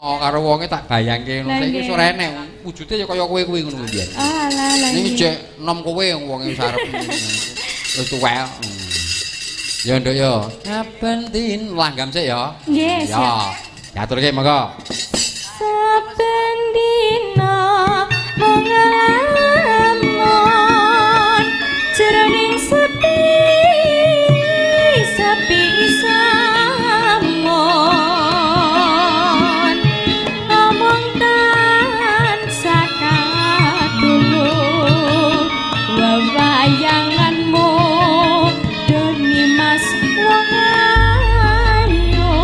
Oh, karo wonge tak bayangke ngono. Saiki wis ora enek. Wujude ya kaya kowe kuwi ngono kuwi biyen. Ah, lah lah. Ning jek nom kowe wonge wis arep. Wis tuwek. Ya nduk ya. Saben din langgam sik ya. Nggih, siap. Ya. Diaturke monggo. Saben dina mung nglamun jroning sepi sepi samon omong tansah katulung wewayanganmu doni mas wong ayu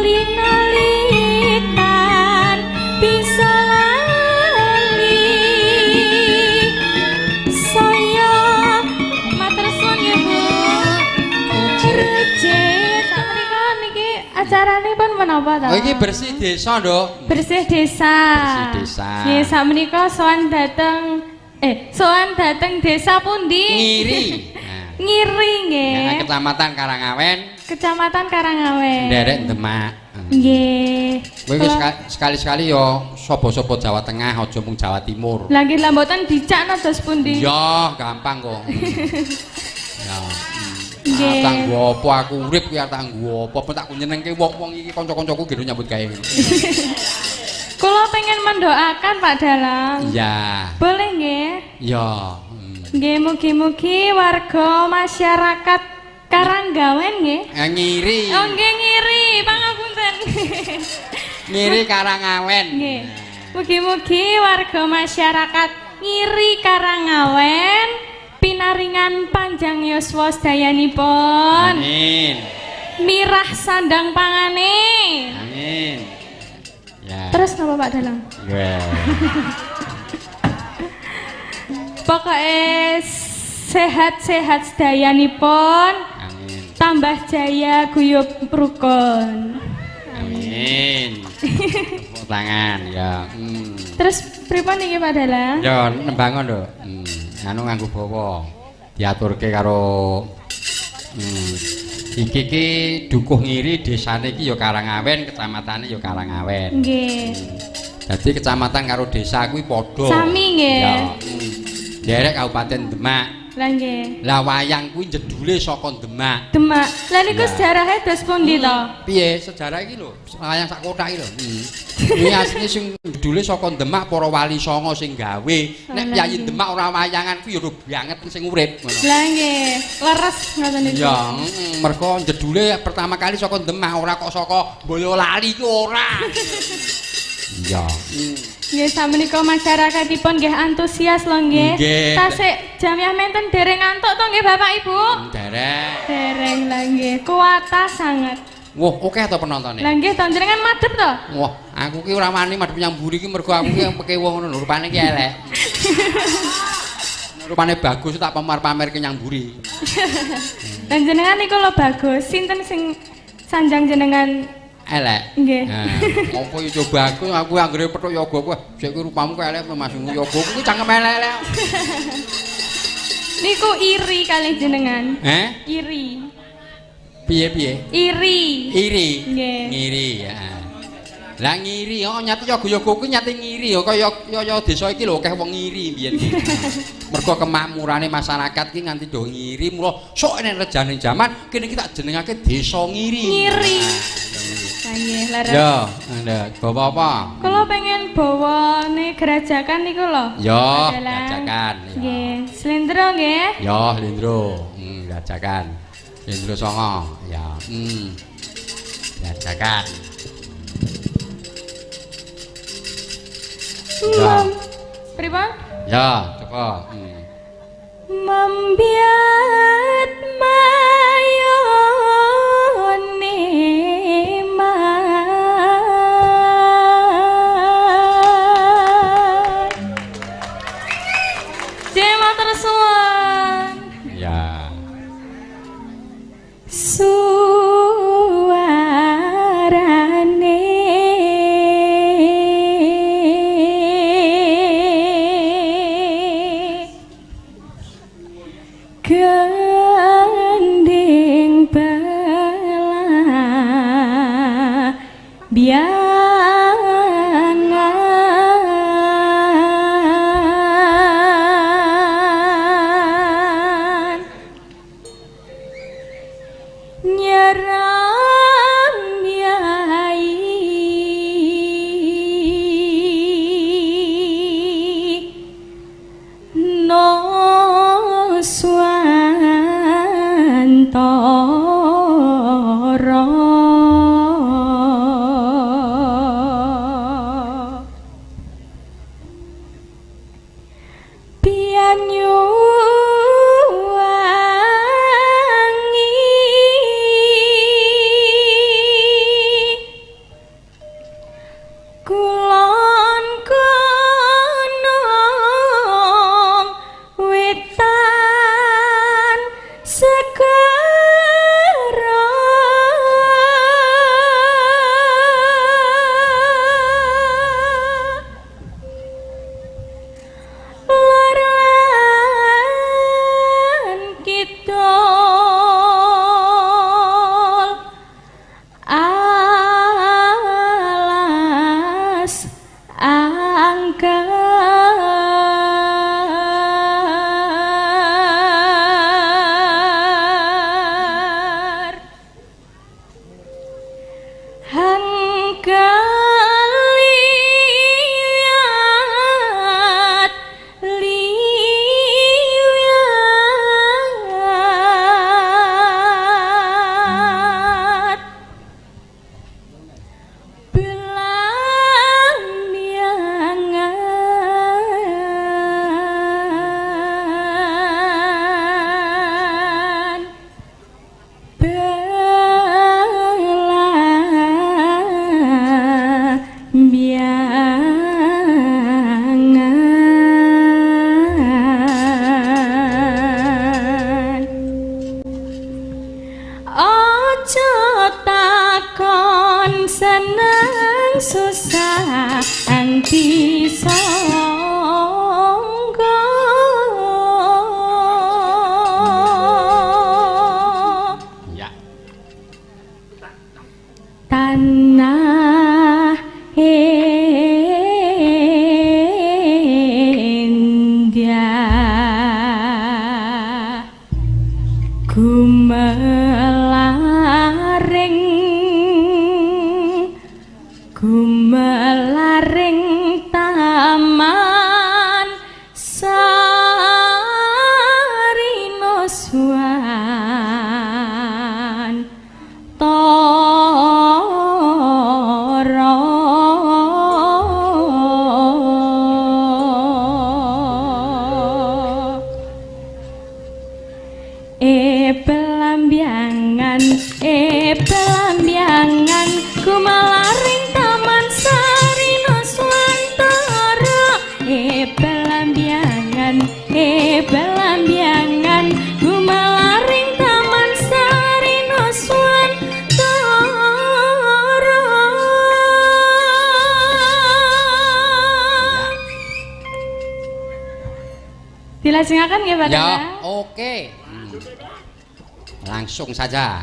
linalitan bisa lali saya matur suwun nggih Bu. Rece sakmenika niki acarane pun menapa ta? Oh iki bersih desa, Nduk. Bersih desa. Bersih desa. Nggih sakmenika sowan dateng sowan dateng desa pundi? Ngiri. Nah. Ngiri nggih. Ya, Kecamatan Karangawen. Kecamatan Karangawen. Nderek Demak. Nggih. Kowe wis sekali-sekali ya sapa-sapa Jawa Tengah aja mung Jawa Timur. Lah nggih lah mboten dijakno dos pundi? Ya, gampang kok. Ya. Nggih. Tak nggo apa aku urip kuwi tak nggo apa tak nyenengke wong-wong iki kanca-kancaku nggih nyambut gawe. Kula pengen mendoakan Pak Dalang. Iya. Boleh nggih? Iya. Nggih, mugi-mugi warga masyarakat Karanggawen nggih. Ngiri. Oh nggih ngiri, pangapunten. Ngiri Karangawen. Nggih. Mugi-mugi warga masyarakat Ngiri Karangawen pinaringan panjang yuswa sedayanipun. Amin. Mirah sandang pangane. Amin. Ya. Terus napa Pak Dalang? Nggih. Pokoke sehat-sehat sedayanipun. Amin. Tambah jaya guyub rukun. Amin. Tepuk tangan ya. Terus pripun iki Pak Dalang? Ya nembangon lho. Anu nganggo bawa. Diaturke karo iki iki Dukuh Ngiri desane iki ya Karangawen, kecamatane ya Karangawen. Nggih. Dadi kecamatan karo desa kuwi padha. Sami nggih. Ya. Derek Kabupaten Demak. Lah nggih. Lah wayang kuwi jedule saka Demak. Demak. Lah niku sejarahe dos pundi to? Piye sejarah iki lho? Wayang sak kothak iki lho. Kuwi asline sing jedule saka Demak para wali songo sing gawe. Nek piyayi Demak ora wayangan kuwi ya banget sing urip ngono. Lah nggih, leres ngoten niku. Ya, mergo jedule pertama kali saka Demak ora kok saka Boyolali ki ora. Iya. Nggih samenika masyarakatipun nggih antusias lho nggih. Tasik jamiah menten dereng ngantuk to nggih Bapak Ibu? Dereng. Dereng lah nggih. Kuwata sanget. Wah, akeh to penontone. Lah nggih to jenengan madhep to? Wah, aku ki ora wani madhep nyang mburi ki mergo aku ki pekewo ngono lho, rupane ki elek. Rupane bagus tak pamer-pamerke nyang mburi. Lah jenengan niku lho bagus, sinten sing sanjang jenengan elek. Nggih. Nah, apa yo coba aku anggere petuk yoga kuwi, sik kuwi rupamu kok elek to Mas. Yoga kuwi cangkem elek-elek. Niku iri kalih jenengan. Heh? Iri. Piye-piye? Iri. Iri. Nggih. Ngiri, heeh. Lah ngiri, oh nyate yoga-yoga kuwi nyate ngiri ya kaya kaya desa iki lho akeh wong ngiri biyen iki. Mergo kemakmurane masyarakat ki nganti do ngiri, mula sok nek rejane jaman kene iki tak jenengake desa ngiri. Ngiri. Nggih, leres. Ya, ndek bawa apa? Kula pengen bawane gerajakan niku lho. Ya, gerajakan. Nggih, slendro nggih. Ya, slendro. Gerajakan. Slendro songo, ya. Gerajakan. Ya. Pripun? Ya, coba. Membiat mayone man. Matur suwun. Ya. Suarane gendang. Biangan nyeram yai no swantara Pianyu wangi kulon gunung wetan segara lor lan kidul alas angker hangkaliat liwat belamyangan belamyangan aja takon seneng susah anti sangga Ya. Tanah India gumelaring gumelaring taman sarino swan tara e pelambiangan gumelaring taman sarino swantara e pelambiangan gumelaring taman sarino swantara. Dilajengaken nggih Pak Ya, Danang? oke. Langsung saja.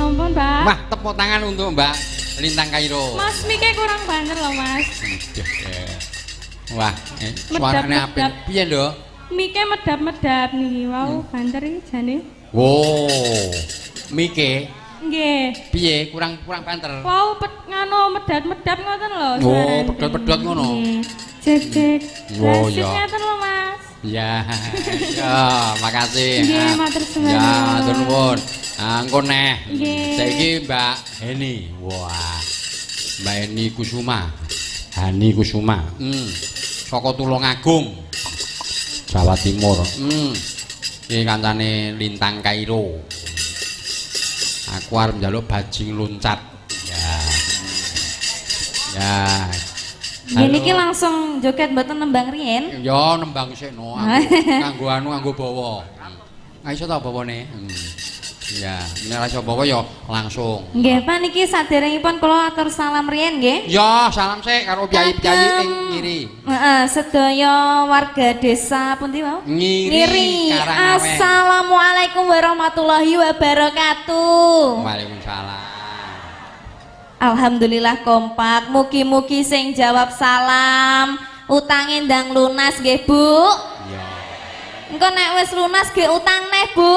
Sampun, Pak. Wah, tepuk tangan untuk Mbak Lintang Kairo. Mas mike kurang banter loh, Mas. Wah, suarane apik. Piye, Nduk? Mike medap-medap niki. Wau, banter iki jane. Wow. Mike. Nggih. Piye kurang banter? Wau, nganu medap-medap ngoten lho. Oh, pedot-pedot ngono. Cek-cek. Oh, iya. Ngoten lho, Mas. Ya. Ya, makasih. Nggih, matur suwun. Ya, matur nuwun. Engko neh. Nggih. Saiki Mbak Heni. Wah. Mbak Heni Kusuma. Hani Kusuma. Saka Tulungagung, Jawa Timur. Iki kancane Lintang Kairo. Aku arep njaluk bajing loncat. Ya. Ya. Nggih niki langsung joget mboten nembang riyen? Ya nembang sik no aku nganggo anu nganggo bawa. Ha iso ta bawane? Ya, nek ora iso bawa ya langsung. Nggih, Pak niki saderengipun kula atur salam riyen nggih. Ya, salam sik karo piyayi-piyayi ing Ngiri. Heeh, sedaya warga desa pundi wau? Ngiri. Assalamualaikum warahmatullahi wabarakatuh. Waalaikumsalam. Alhamdulillah kompak, mugi-mugi sing jawab salam utange ndang lunas nggih Bu. Iya. Engko nek wis lunas nggih utang neh Bu.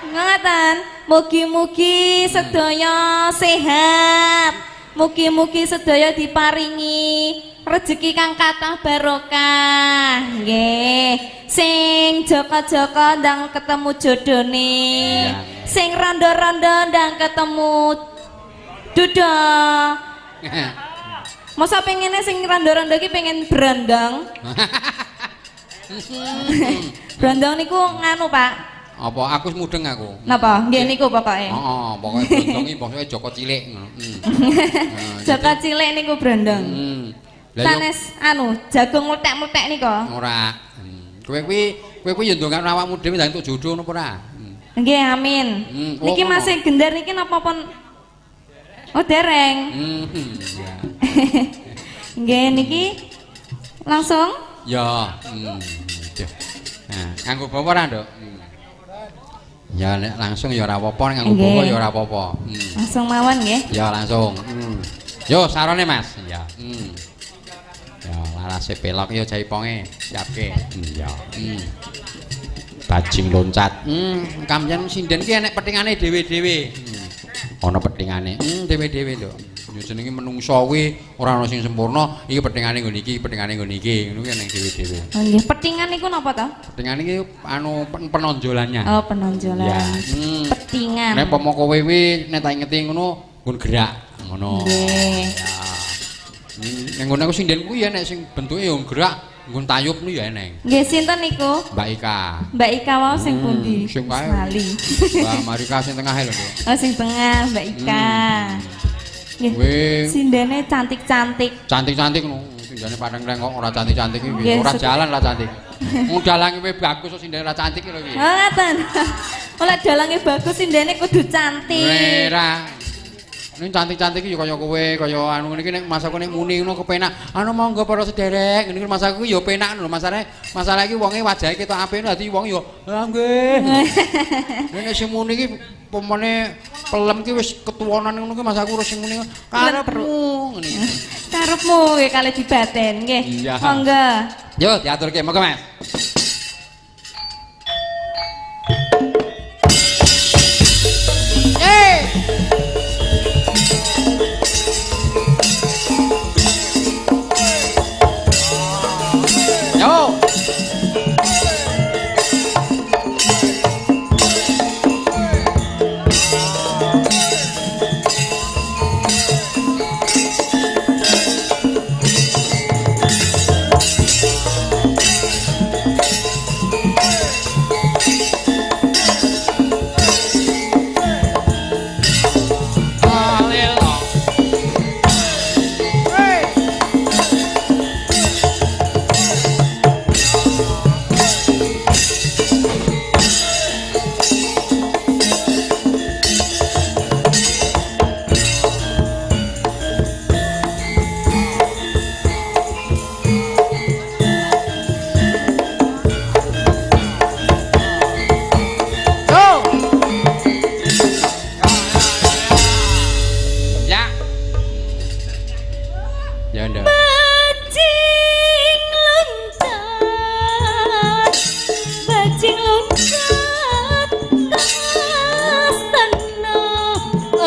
Ngoten. Mugi-mugi sedaya sehat. Mugi-mugi sedaya diparingi rejeki kang kathah barokah. Nggih. Sing joko-joko ndang ketemu jodone. Sing rondo-rondo ndang ketemu duda. Masa pengennya sing rondo-rondo iki pengen brondong. Brondong niku nganu, Pak. Apa aku mudeng aku. Napa? Nggih niku pokoke. Heeh, pokoke brondong iki pokoke Joko cilik ngono. Joko cilik niku brondong. Sanes anu jagung mlethek-mlethek nika. Ora. Kowe kuwi ya ndongakno awakmu dhewe ndang entuk jodoh napa ora? Nggih, amin. Niki masih gender niki napa pun. Oh dereng. Nggih niki langsung? Ya. Nah, nganggo bawa ora, Nduk? Ya nek langsung ya ora apa-apa, nek nganggo bawa ya ora apa-apa. Langsung mawon nggih. Ya langsung. Yo sarone Mas. Ya. Ya larase pelok ya jaiponge, siapke. Ya. Bajing loncat. Kampian sinden ki enek petingane dhewe-dhewe. Ana petingane dhewe-dhewe lho. Ya jenenge menungso kuwi ora ana sing sempurna, iki petingane nggon iki, petingane nggon iki, ngono kuwi eneng dhewe-dhewe. Oh nggih, petingan niku napa to? Petingan iki anu penonjolannya. Oh, penonjolan. Ya. Petingan. Nek pomo kowe kuwi nek tak ingeti ngono nggon gerak ngono. Nggih. Ya. Ning ngono aku sinden kuwi ya nek sing bentuke ya gerak nggon tayub niku ya eneng. Nggih, sinten niku? Mbak Ika. Mbak Ika wau sing pundi? Sing kae. Lali. Mbak Marika sing tengah lho, Nduk. Oh, sing tengah Mbak Ika. Nggih. Sindene cantik-cantik. Cantik-cantik ngono. Sindene padang-padang kok ora cantik-cantik iki. Ora jalan ora cantik. Wong dalange wae bagus kok sindene ora cantik lho iki. Oh, ngoten. Oleh dalange bagus sindene kudu cantik. Ora. Ning cantik-cantik iki ya kaya kowe, kaya anu ngene iki nek masaku nek muni ngono kepenak. Anu monggo para sederek, ngene iki masaku ya penak lho. Masalahe masalah iki wonge wajahe ketok apik dadi wong ya ah nggih. Nek sing muni iki pomone pelem ki wis ketuwonan ngono ki masaku wis sing muni karepmu ngene iki. Karepmu nggih kalih dibaten nggih. Monggo. Yo diaturke monggo Mas. Yo.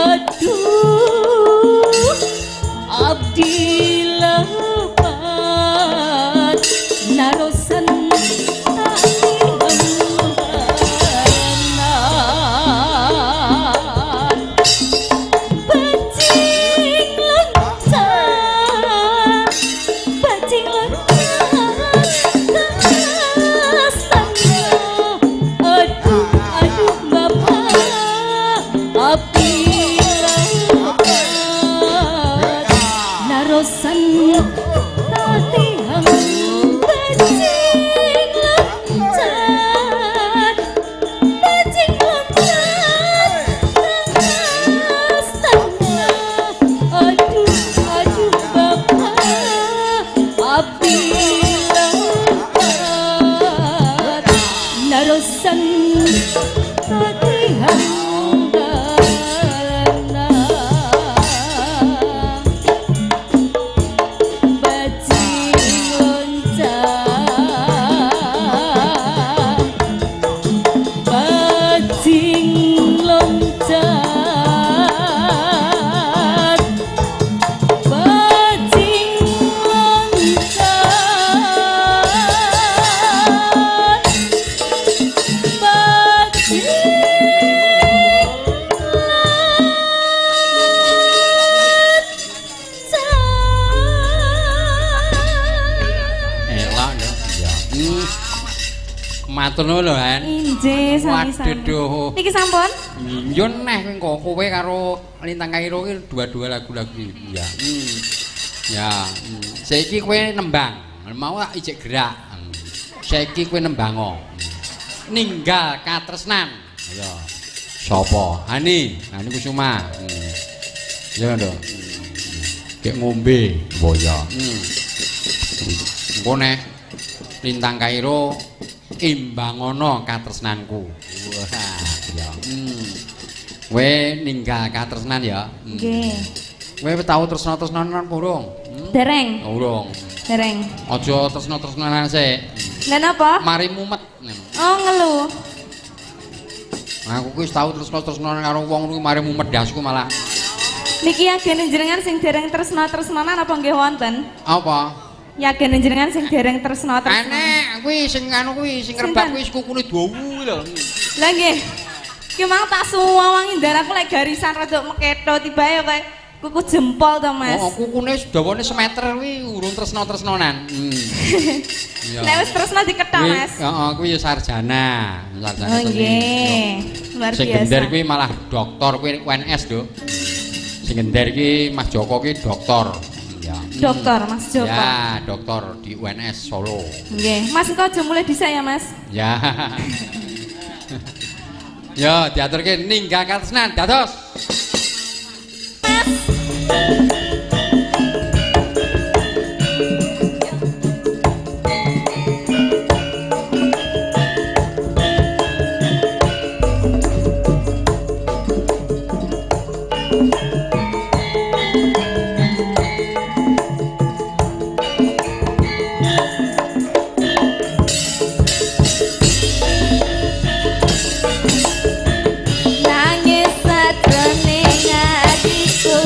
Aduh abdi lepat narosan Matur nuwun lho, Han. Injih, sami-sami. Waduh. Niki sampun? Yo neh kowe engko kowe karo Lintang Kairo ki dua-dua lagu-lagu ya. Ya, saiki kowe nembang. Mau tak ijek gerak. Saiki kowe nembango. Ninggal katresnan. Ayo. Sapa? Hani, Hani Kusuma. Ya, Nduk. Gek ngombe. Oh ya. Engko nek Lintang Kairo imbangono katresnanku. Wah, ya. Kowe ninggal katresnan ya. Nggih. Kowe tau tresna-tresnanan urung? Dereng. Urung. Dereng. Aja tresna-tresnanan sik. Lha napa? Mari mumet. Oh, ngelu. Aku kuwi wis tau tresna-tresnanan karo wong kuwi mari mumet dasku malah. Niki yagene jenengan sing dereng tresna-tresnanan apa nggih wonten? Apa? Yagene jenengan sing dereng tresna-tresna. Enek kuwi sing anu kuwi sing rebab kuwi kukune dawa kuwi lho. Lah nggih. Ki mang tak suwangi ndaraku lek garisan rada meketho tibae kaya kuku jempol to, Mas. Oh, kukune dawane semeter kuwi urung tresna-tresnanan. Iya. Nek wis tresna dikethok, Mas. Heeh, kuwi ya sarjana, sarjana. Oh nggih. Luar biasa. Sing gender kuwi malah doktor kuwi UNS, Nduk. Sing gender iki Mas Joko kuwi doktor. Ya. Dokter Mas Joko. Ya, dokter di UNS Solo. Nggih. Mas engko aja mulai dhisik ya, Mas. Ya. Ya, diaturke ninggal katresnan, dados. Mas. Nangis sajroning atiku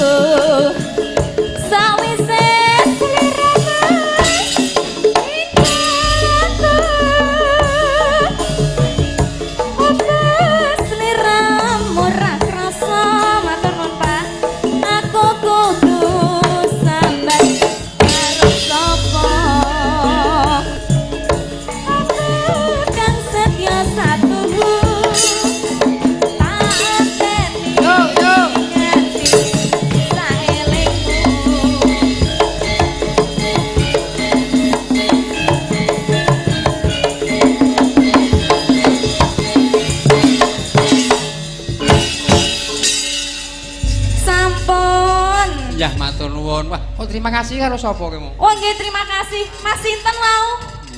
Yah matur nuwun. Wah, kok terima kasih karo sapa kowe? Oh nggih, terima kasih. Mas sinten wau?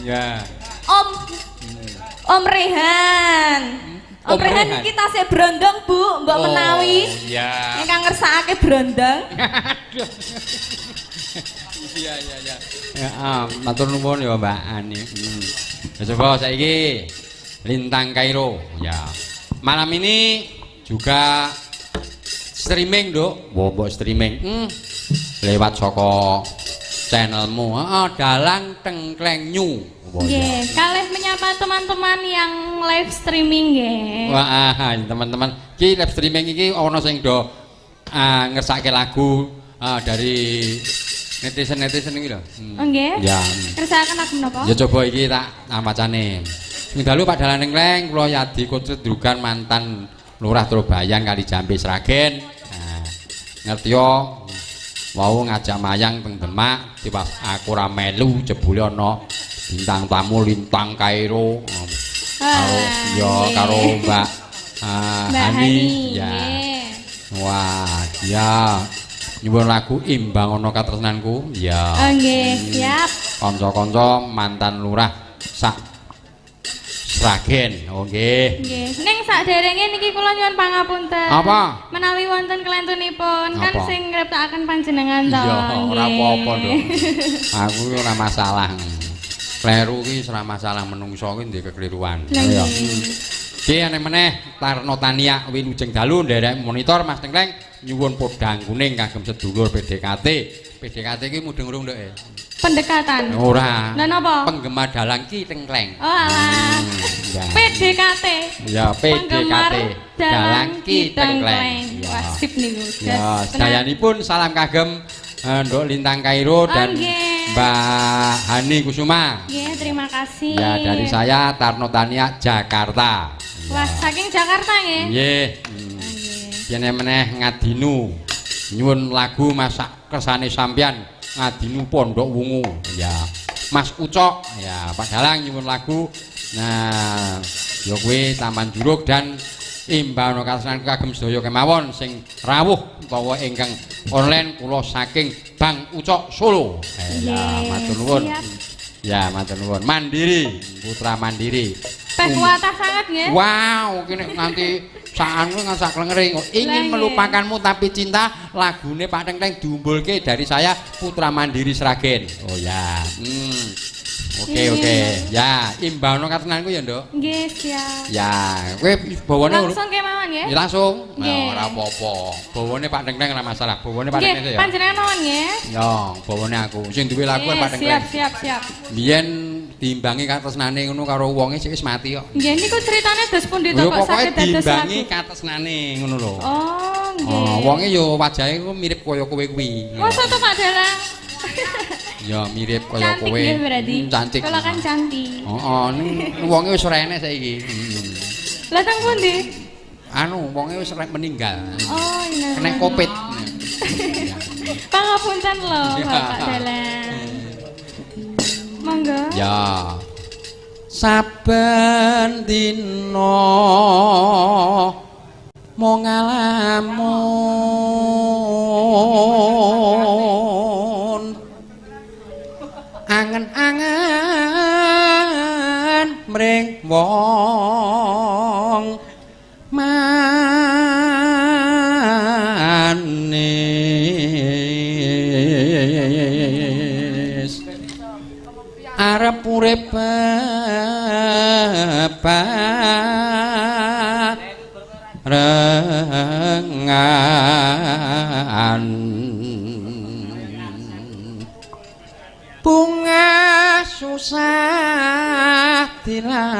Iya. Om Om Rehan. Om Rehan iki tasih brondong, Bu, mbok menawi. Iya. Ingkang ngersakake brondong. Iya, iya, iya. Ya, matur nuwun ya Mbak Ani. Ya coba saiki Lintang Kairo. Ya. Malam ini juga Streaming, Nduk. Wah, mbok streaming. Lewat saka channelmu. Heeh, Dalang Tengkleng Nyu. Nggih, kalih menyapa teman-teman yang live streaming nggih. Wah, teman-teman, iki live streaming iki ana sing do ngersake lagu dari netizen-netizen iki lho. Nggih. Ya. Ngersakaken lagu menapa? Ya coba iki tak macane. Sing dalu Pak Dalang Tengkleng, kula Yadi Kutrit Drugan mantan Lurah Trobayan Kalijambe Sragen. Nah, ngerti yo wau ngajak mayang teng Demak tiwas aku ora melu jebule ana bintang tamu Lintang Kairo karo ya karo Mbak Hani ya. Wah, ya nyuwun lagu Imbang Ana Katresnanku ya. Nggih, siap. Kanca-kanca mantan lurah sak Sragen. Oh nggih. Nggih. Ning saderenge niki kula nyuwun pangapunten. Apa? Menawi wonten kelentunipun kan sing ngriptakaken panjenengan to. Iya, ora apa-apa, Nduk. Aku ora masalah. Kleru ki ora masalah, menungso ki ndek kekeliruan. Iya. Ki ane meneh Tarno Tania wilujeng dalu nderek monitor Mas Tengkleng nyuwun podang kuning kagem sedulur PDKT. PDKT ki mudeng urung, Nduk? Pendekatan. Ora. Lha napa? Penggemar dalang Ki Tengkleng. Oh alah. Ya. PDKT. Ya, PDKT. Dalang Ki Tengkleng. Wah, sip niku. Ya, sedayanipun salam kagem Nduk Lintang Kairo dan Mbak Hani Kusuma. Nggih, terima kasih. Ya, dari saya Tarno Tania Jakarta. Wah, saking Jakarta nggih. Nggih. Yen meneh ngadinu nyuwun lagu masak kersane sampeyan Ngadinu Pondok Wungu. Ya, Mas Ucok. Ya, Pak Dalang nyuwun lagu. Nah, ya kuwi Taman Juruk dan Imbang Katresnan kagem sedaya kemawon sing rawuh utawa ingkang online kula saking Bang Ucok Solo. Ya, matur nuwun. Ya, matur nuwun. Mandiri, Putra Mandiri. Peh kuatah sangat nggih. Wow, iki nek nganti sakan kuwi nganti sak klengere. Ingin melupakanmu tapi cinta lagune Pak Tengkleng diumbulke dari saya Putra Mandiri Sragen. Oh ya. Oke, oke. Ya, imbangno katresnanku ya, Nduk. Nggih, siap. Ya, kowe bawane langsung kemawon nggih. Ya langsung. Nah, ora apa-apa. Bawane Pak Tengkleng ora masalah. Bawane Pak Tengkleng ya. Panjenengan mawon nggih. Ya, bawane aku. Sing duwe lagu kan Pak Tengkleng. Siap, siap, siap. Biyen diimbangi katresnane ngono karo wonge sik wis mati kok. Nggih, niku critane dos pundi to kok saged dados lagu? Diimbangi katresnane ngono lho. Oh, nggih. Oh, wonge yo wajahe ku mirip kaya kowe kuwi. Mosok to Pak Dalang? Ya mirip kaya kowe. Cantik berarti. Cantik. Kula kan cantik. Heeh, ning wonge wis ora enek saiki. Lah teng pundi? Anu, wonge wis meninggal. Oh, iya. Kena Covid. Pangapunten lho, Bapak Dalang. Monggo. Ya. Saben dina mung ngalamun angen-angen mring wong manis arep urip bebarengan bunga susah dilakoni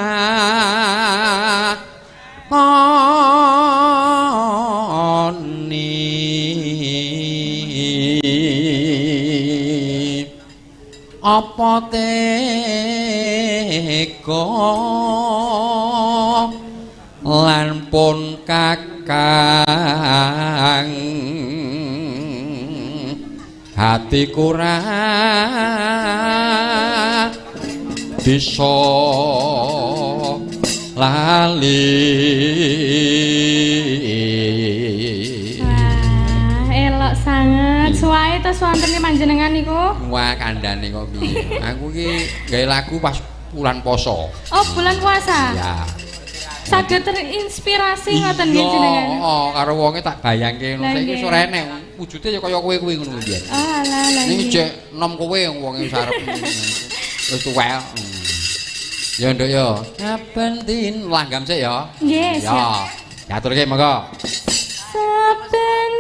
apa tega lan pun kakang hati kurang bisa lali. Wah, elok sanget. Suwae terus wonten panjenengan niku. Wah, kandhane kok piye. Aku iki gawe lagu pas bulan poso. Oh, bulan puasa. Ya. Saged terinspirasi ngoten nggih jenengan. Heeh, karo wonge tak bayangke ngono. Saiki wis ora enek. Wujude ya kaya kowe kuwi ngono mbiyen. Oh, alah alah. Ning jek nom kowe wonge wis arep. Wis tuwek. Ya nduk ya. Saben din langgam sik ya. Nggih, siap. Ya. Diaturke monggo. Saben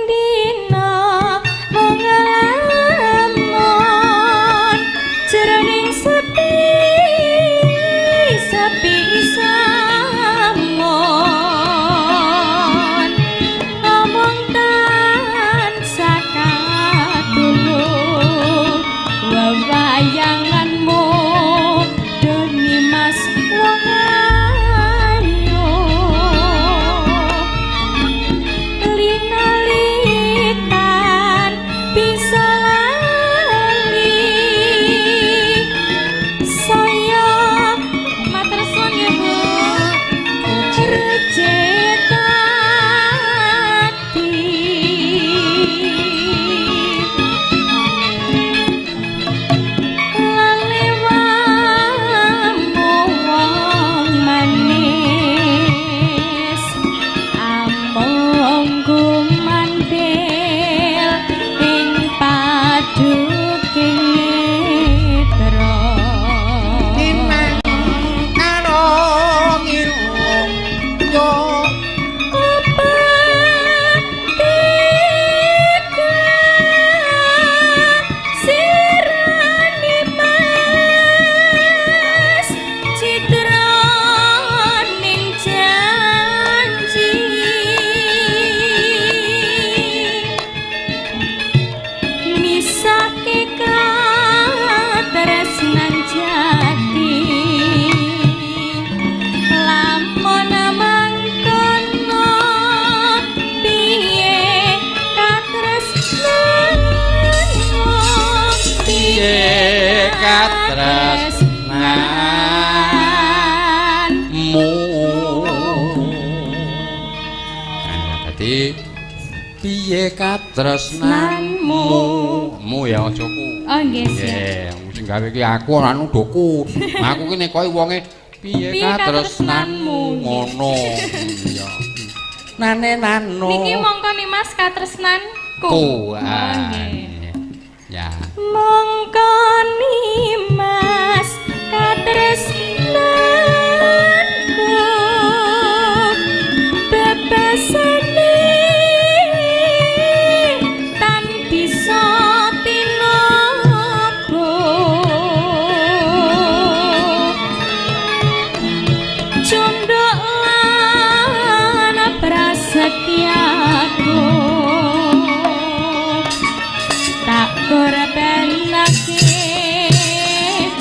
Piye katresnanmu? Mu ya aja ku. Oh nggih, siap. Sing gawe iki aku ora nuduhku. Aku ki nekoki wonge piye katresnanmu ngono. Iya. Nane nano. Niki mongko Nimas katresnanku. Ku. Nggih. Ya. Mongko Nimas katresnanku bebasane tan bisa tinapa cunduk lan prasetyaku tak korbanake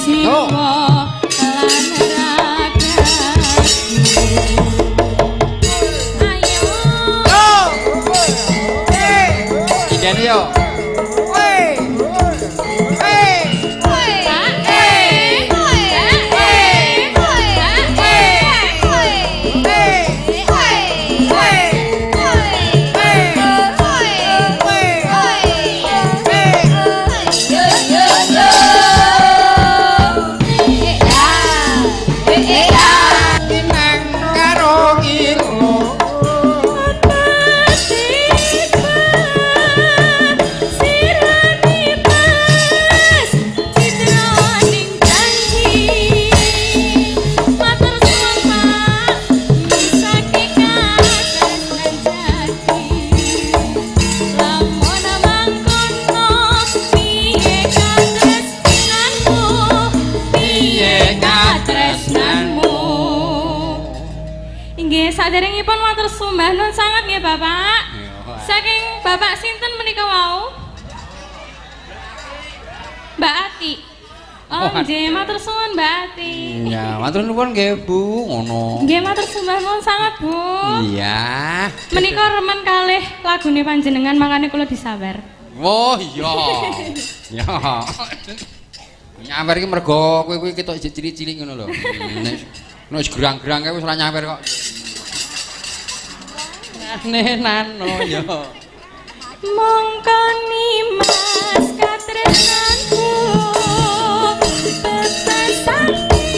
jiwa lan ragaku. Ayo Indene yo. Pinang karo ilo. Piye katresnanmu? Inggih, saderengipun matur sembah nuwun sanget nggih Bapak. Saking Bapak sinten menika wau? Mbak Ati. Oh, nggih, matur suwun Mbak Ati. Iya, matur nuwun nggih Bu, ngono. Nggih, matur sembah nuwun sanget Bu. Iya. Menika remen kalih lagune panjenengan makane kula disawer. Oh iya. Ya. Nyawer iki mergo kowe kuwi ketok isih cilik-cilik ngono lho. Nek wis gerang-gerang kae wis ora nyawer kok. Nane nano ya. Mongko Nimas katresnanku bebasane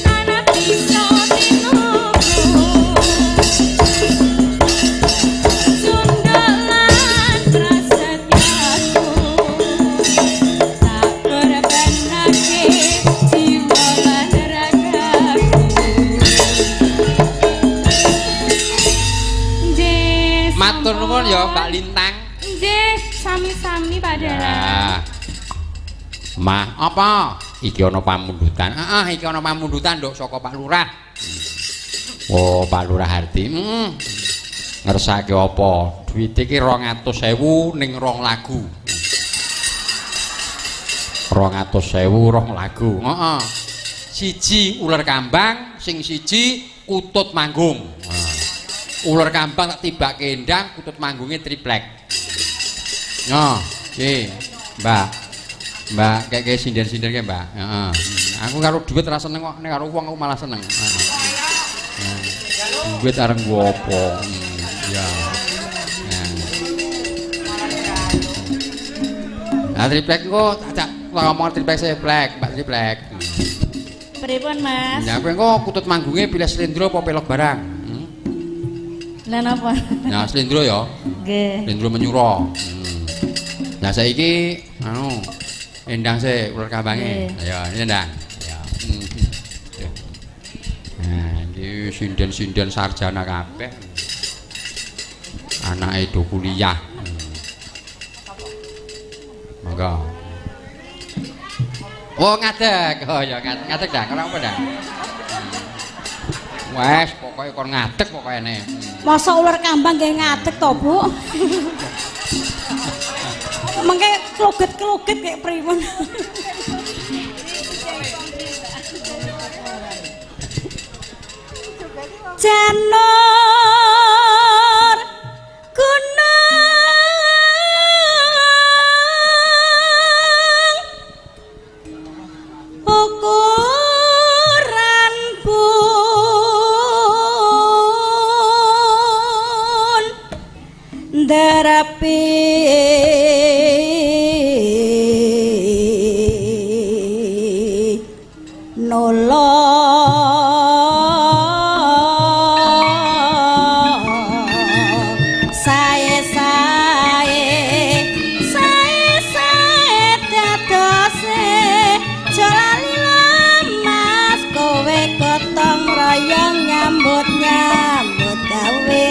tanah bisa tinunggu cunduk lan prasetyaku tak korbanake jiwa lan ragaku. Nggih, Matur nuwun ya Mbak Lintang. Nggih, sami-sami Pak Dalang. Mah, apa? Iki ana pamundutan. Heeh, iki ana pamundutan nduk saka Pak Lurah. Oh, Pak Lurah Hardi. Ngersake apa? Duit iki 200.000 ning rong lagu. 200.000 rong lagu. Heeh. Siji uler kambang, sing siji kutut manggung. Uler kambang tak tibake endang, kutut manggunge triplek. Nah, iki, Mbak. Mbak, kayak sinden-sinden kae, Mbak. Heeh. Aku karo duit ora seneng kok, nek karo wong aku malah seneng. Heeh. Duit areng nggo apa? Ya. Nah, triplek engko tak ngomong triplek saya plek, Mbak triplek. Pripun, Mas? Ya kowe engko kutut manggunge pilih slendro apa pelog barang? Lah napa? Nah, slendro ya. Nggih. Slendro menyura. Nah, saiki anu endang sik uler kambange. Ayo, ini endang. Ya. Nah, iki sinden-sinden sarjana kabeh. Anake do kuliah. Monggo. Oh, ngadeg. Oh ya, ngadeg dah. Ora apa dah. Wes, pokoke kon ngadeg pokoke ne. Masa uler kambang nggih ngadeg to, Bu? Mengke kloget-kloget kayak pripun. Janur gunung ukuran pun nderep nolong sae sae sae sae dadose jolali lemas kowe gotong royong nyambut nyambut gawe.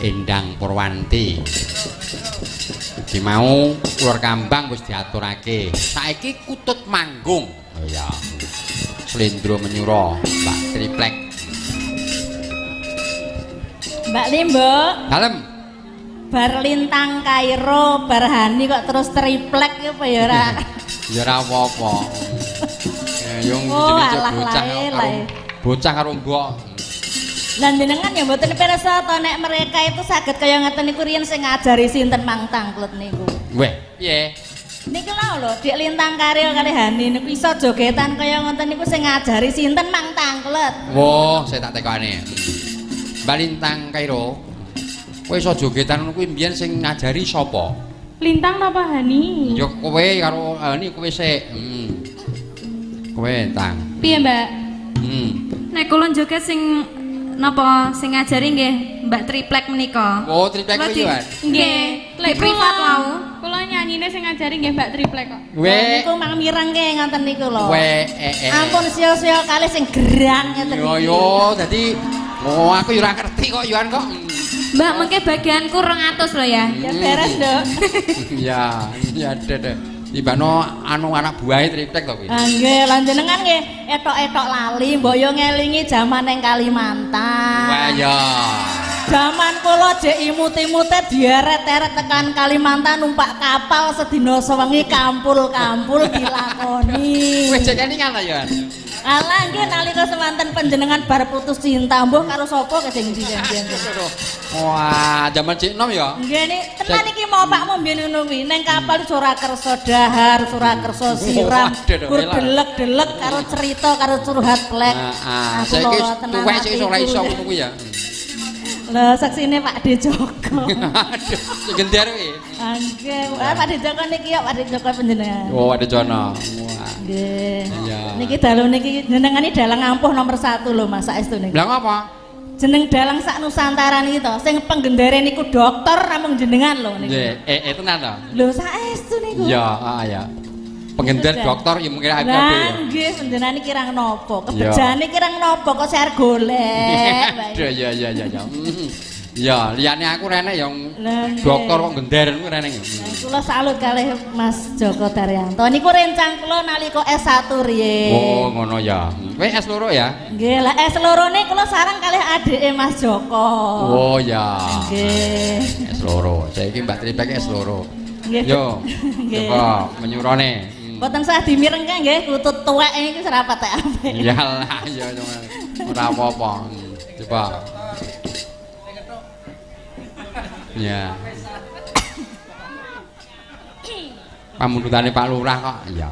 Endang Purwanti. Iki mau ular kambang wis diaturake. Saiki kutut manggung. Oh ya. Slendro menyura, Mbak Triplek. Mbak Limbo. Dalem. Bar Lintang Kairo, bar Hani kok terus triplek apa ya ora? Ya ora apa-apa. Yo jenenge bocah karo bocah karo mbok. Lah jenengan ya mboten pirsa to nek mereka itu saged kaya ngeten niku riyen sing ngajari sinten mang tangklet niku. Weh, piye? Niki lho Dik Lintang Kairo kali Hani niku iso jogetan kaya ngoten niku sing ngajari sinten mang tangklet. Wah, saya tak tekone. Mbak Lintang Kairo, kowe iso jogetan ngono kuwi mbiyen sing ngajari sapa? Lintang napa Hani? Ya kowe karo Hani kowe sik. Kowe Tang. Piye, Mbak? Nek kula joget sing napa sing ngajari nggih Mbak Triplek menika. Oh, Triplek kuwi ya. Nggih, lek privat wau. Kula nyanyine sing ngajari nggih Mbak Triplek kok. Weh, niku mang mirengke ngoten niku lho. Weh, Ampun sio-sio kalih sing gerang ngeten iki. Yo yo, dadi oh aku yo ora ngerti kok yoan kok. Mbak mengke bagianku 200 lho ya. Ya beres, Nduk. Iya, iya deh. Tibano anu anak buahe Triplek to kuwi. Ah nggih, lan jenengan nggih etok-etok lali mbok yo ngelingi jaman ning Kalimantan. Wah ya. Jaman kula jek imut-imute dieret-eret tekan Kalimantan numpak kapal sedina sewengi kampul-kampul dilakoni. Wis jek kelingan ta ya? Alah nggih nalika semanten panjenengan bar putus cinta mbuh karo sapa sing biyen-biyen. Wah, jaman jek enom ya? Nggih nek tenan iki mau pakmu mbiyen ngono kuwi. Neng kapal ora kersa dahar, ora kersa siram, kur delek-delek karo cerita karo curhat plek. Heeh. Saiki tuwek sik ora iso ngono kuwi ya. Lho saksine Pak De Joko. Aduh, sing gender kuwi. Nggih, Pak De Joko niki ya Pak De Joko panjenengan. Oh, Pak De Jono. Wah. Nggih. Niki dalu niki jenengan iki dalang ampuh nomor 1 lho Mas saestu niki. Lah ngapa? Jeneng dalang sak Nusantara niki to, sing penggendare niku dokter namung jenengan lho niki. Nggih, tenan to. Lho saestu niku. Iya, heeh ya. Penggender dokter ya mungkin aku kabeh. Lah nggih panjenengan iki kirang napa? Kebejane kirang napa kok saya golek. Aduh ya ya ya ya. Ya, liyane aku rene ya dokter kok gender niku rene. Kula salut kalih Mas Joko Daryanto. Niku rencang kula nalika S1 riyin. Oh, ngono ya. Kowe S2 ya? Nggih, lah S2 ne kula sareng kalih adike Mas Joko. Oh ya. Nggih. S2. Saiki Mbak Tripek S2. Nggih. Yo. Coba menyurone. Mboten sah dimirengke nggih, kutut tuwek iki wis ora patek apik. Iyalah, ya ora apa-apa. Coba. Ya. Pamundutane Pak Lurah kok. Iya.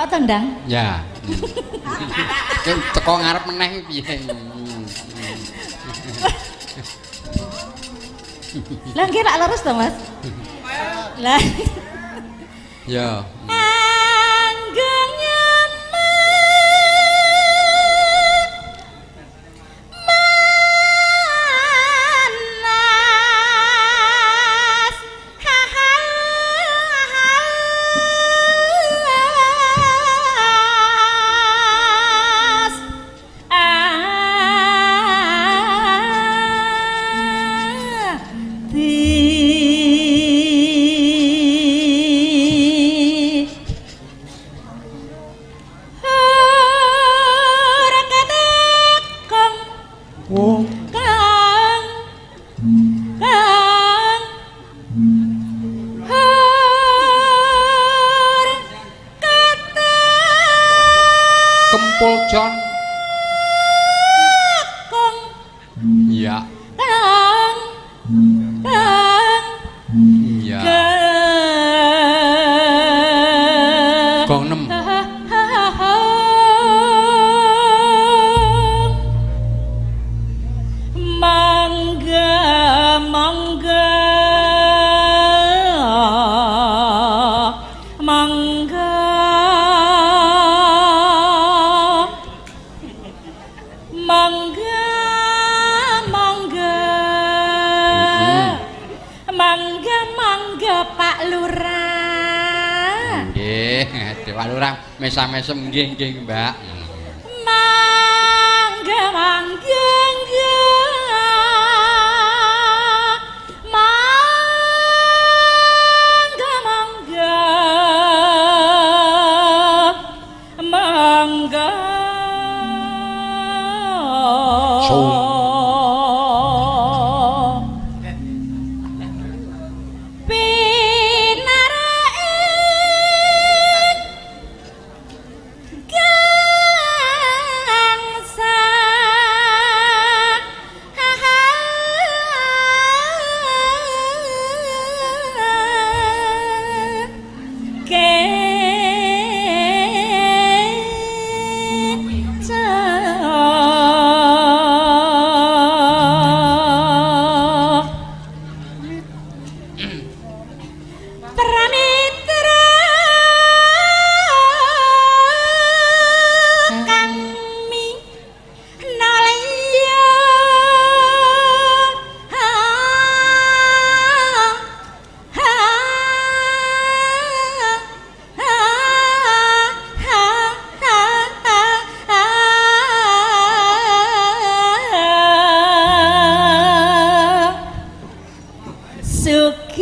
Tendang. Ya. Teko ngarep meneh piye. Lah nggih lak lurus to, Mas? Lah. Ya. Di Kempul Jon. Kong. Iya. Kang. Kang. Iya. Gong 6. Mangga mangga mangga mangga mangga mangga mangga Pak Lurah. Nggih, Pak Lurah mesam-mesem nggih nggih Mbak. Mangga mangga mangga mangga mangga. Pinarake gangsa Pramitra kami nalaya ha ha ha ha ha ha. Sugeng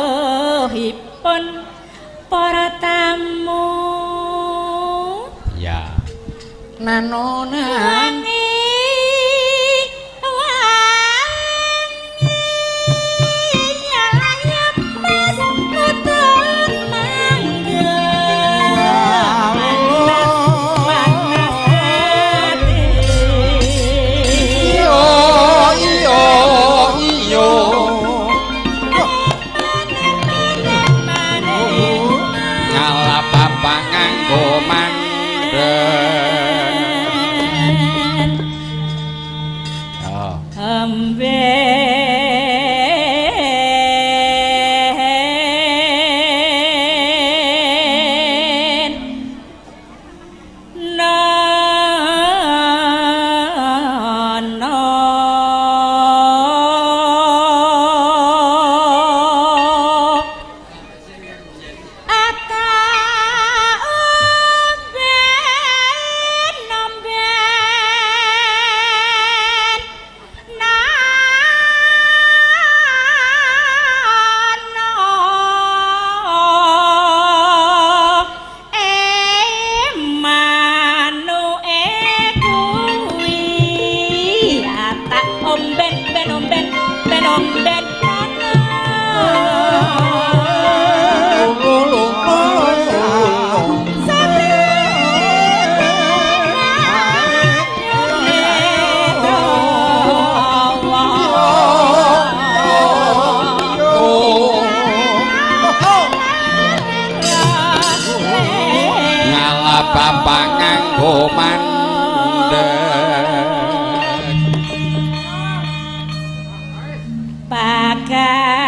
rawuhipun para tamu. Ya. Nanonan. Wangi wangi nyala mas putut mangga panas panas ati. Iyo iyo iyo. Ngalah papa nganggo mandek. Oh. Amben nono ata omben omben nano emanuke kuwi ata omben ben omben ben omben nano. Ngalah papa nganggo mandek. Pakai